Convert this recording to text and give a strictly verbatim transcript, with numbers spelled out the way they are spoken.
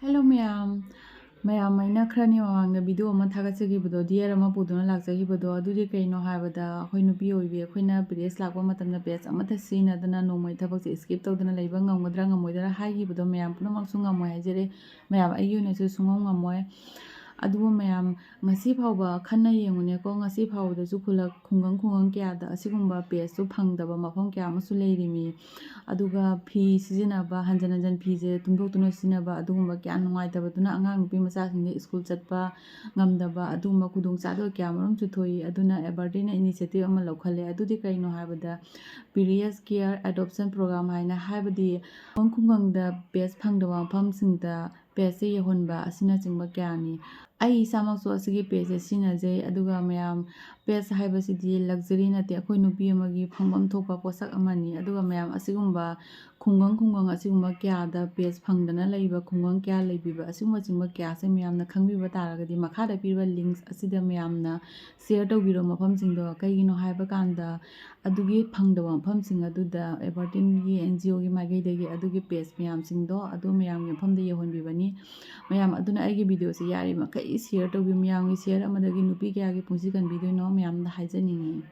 Hello ꯃꯌꯥꯝ, ꯃꯌꯥꯝ, ꯑꯩꯅ ꯈꯔꯅꯤ ꯃꯃꯥꯡꯗ video ꯑꯃ ꯊꯥꯒꯠꯆꯈꯤꯕꯗꯣ, ꯗꯤꯌꯔ ꯑꯃ ꯄꯨꯗꯨꯅ ꯂꯥꯛꯆꯈꯤꯕꯗꯣ, ꯑꯗꯨꯗꯤ ꯀꯩꯅꯣ ꯍꯥꯏꯕꯗ, ꯑꯩꯈꯣꯏ ꯅꯨꯄꯤ ꯑꯣꯏꯕꯤ ꯑꯩꯈꯣꯏꯅ periods ꯂꯥꯛꯄ ꯃꯇꯝꯗ pads ꯑꯃꯠꯇ ꯁꯤꯖꯤꯟꯅꯗꯅ ꯅꯣꯡꯃꯩ ꯊꯕꯛꯁꯦ skip ꯇꯧꯗꯅ ꯂꯩꯕ ꯉꯝꯒꯗ꯭ꯔꯥ ꯉꯝꯃꯣꯏꯗ꯭ꯔꯥ ꯍꯥꯏꯈꯤꯕꯗꯣ, ꯃꯌꯥꯝ ꯄꯨꯝꯅꯃꯛꯁꯨ ꯉꯝꯃꯣꯏ ꯍꯥꯏꯖꯔꯦ꯫ ꯃꯌꯥꯝ, ꯑꯩꯒꯤ ꯑꯣꯏꯅꯁꯨ ꯁꯨꯡꯉꯝ ꯉꯝꯃꯣꯏ꯫ ꯑꯗꯨꯕꯨ ꯃꯌꯥꯝ, ꯉꯁꯤ ꯐꯥꯎꯕ ꯈꯟꯅ ꯌꯦꯡꯉꯨꯅꯦꯀꯣ, ꯉꯁꯤ ꯐꯥꯎꯕꯗꯁꯨ ꯈꯨꯂꯛ-, ꯈꯨꯡꯒꯪ ꯈꯨꯡꯒꯪ ꯀꯌꯥꯗ ꯑꯁꯤꯒꯨꯝꯕ pads ꯇꯨ ꯐꯪꯗꯕ ꯃꯐꯝ ꯀꯌꯥ ꯑꯃꯁꯨ ꯂꯩꯔꯤꯃꯤ꯫ ꯑꯗꯨꯒ ꯐꯤ ꯁꯤꯖꯤꯟꯅꯕ, ꯍꯟꯖꯟ ꯍꯟꯖꯟ ꯐꯤꯁꯦ ꯇꯨꯡꯊꯣꯛꯇꯨꯅ ꯁꯤꯖꯤꯟꯅꯕ, ꯑꯗꯨꯒꯨꯝꯕ ꯀꯌꯥ ꯅꯨꯡꯉꯥꯏꯇꯕꯗꯨꯅ ꯑꯉꯥꯡ ꯅꯨꯄꯤ ꯃꯆꯥꯁꯤꯡꯁꯦ school ꯆꯠꯄ ꯉꯝꯗꯕ, ꯑꯗꯨꯒꯨꯝꯕ ꯈꯨꯗꯣꯡꯆꯥꯗꯕ ꯀꯌꯥ ꯑꯃꯔꯣꯝꯁꯨ ꯊꯣꯛꯏ꯫ ꯑꯗꯨꯅ ꯑꯦꯕꯔꯗꯤꯟꯅ initiative ꯑꯃ ꯂꯧꯈꯠꯂꯦ꯫ ꯑꯗꯨꯗꯤ ꯀꯩꯅꯣ ꯍꯥꯏꯕꯗ, periods care adoption program ꯍꯥꯏꯅ, ꯍꯥꯏꯕꯗꯤ ꯈꯨꯡꯒꯪ ꯈꯨꯡꯒꯪꯗ pads ꯐꯪꯗꯕ ꯃꯐꯝꯁꯤꯡꯗ pads ꯁꯦ ꯌꯧꯍꯟꯕ ꯑꯁꯤꯅꯆꯤꯡꯕ ꯀꯌꯥꯅꯤ꯫ ꯑꯩ ꯏꯁꯥꯃꯛꯁꯨ ꯑꯁꯤꯒꯤ pads ꯁꯦ ꯁꯤꯖꯤꯟꯅꯖꯩ꯫ ꯑꯗꯨꯒ ꯃꯌꯥꯝ, pads ꯍꯥꯏꯕꯁꯤꯗꯤ luxury ꯅꯠꯇꯦ, ꯑꯩꯈꯣꯏ ꯅꯨꯄꯤ ꯑꯃꯒꯤ ꯐꯪꯐꯝ ꯊꯣꯛꯄ ꯄꯣꯠꯁꯛ ꯑꯃꯅꯤ꯫ ꯑꯗꯨꯒ ꯃꯌꯥꯝ, ꯑꯁꯤꯒꯨꯝꯕ ꯈꯨꯡꯒꯪ ꯈꯨꯡꯒꯪ ꯑꯁꯤꯒꯨꯝꯕ ꯀꯌꯥꯗ pads ꯐꯪꯗꯅ ꯂꯩꯕ ꯈꯨꯡꯒꯪ ꯀꯌꯥ ꯂꯩꯕꯤꯕ, ꯑꯁꯤꯒꯨꯝꯕꯆꯤꯡꯕ ꯀꯌꯥꯁꯦ ꯃꯌꯥꯝꯅ ꯈꯪꯕꯤꯕ ꯇꯥꯔꯒꯗꯤ, ꯃꯈꯥꯗ ꯄꯤꯔꯤꯕ links ꯑꯁꯤꯗ ꯃꯌꯥꯝꯅ share ꯇꯧꯕꯤꯔꯣ ꯃꯐꯝꯁꯤꯡꯗꯣ꯫ ꯀꯩꯒꯤꯅꯣ ꯍꯥꯏꯕ ꯀꯥꯟꯗ, ꯑꯗꯨꯒꯤ ꯐꯪꯗꯕ ꯃꯐꯝꯁꯤꯡ ꯑꯗꯨꯗ ꯑꯦꯕꯔꯗꯤꯟꯒꯤ NGO ꯒꯤ ꯃꯥꯏꯀꯩꯗꯒꯤ ꯑꯗꯨꯒꯤ pads ꯃꯌꯥꯝꯁꯤꯡꯗꯣ ꯑꯗꯨ ꯃꯌꯥꯝꯒꯤ ꯃꯐꯝꯗ ꯌꯧꯍꯟꯕꯤꯕꯅꯤ꯫ ꯃꯌꯥꯝ ꯑꯗꯨꯅ ꯑꯩꯒꯤ video ꯁꯦ ꯌꯥꯔꯤꯕ ꯃꯈꯩ share ꯇꯧꯕꯤꯌꯨ꯫ ꯃꯌꯥꯝꯒꯤ share ꯑꯃꯗꯒꯤ ꯅꯨꯄꯤ ꯀꯌꯥꯒꯤ ꯄꯨꯟꯁꯤ ꯀꯟꯕꯤꯗꯣꯏꯅꯣ ꯃꯌꯥꯝꯗ ꯍꯥꯏꯖꯅꯤꯡꯉꯤ꯫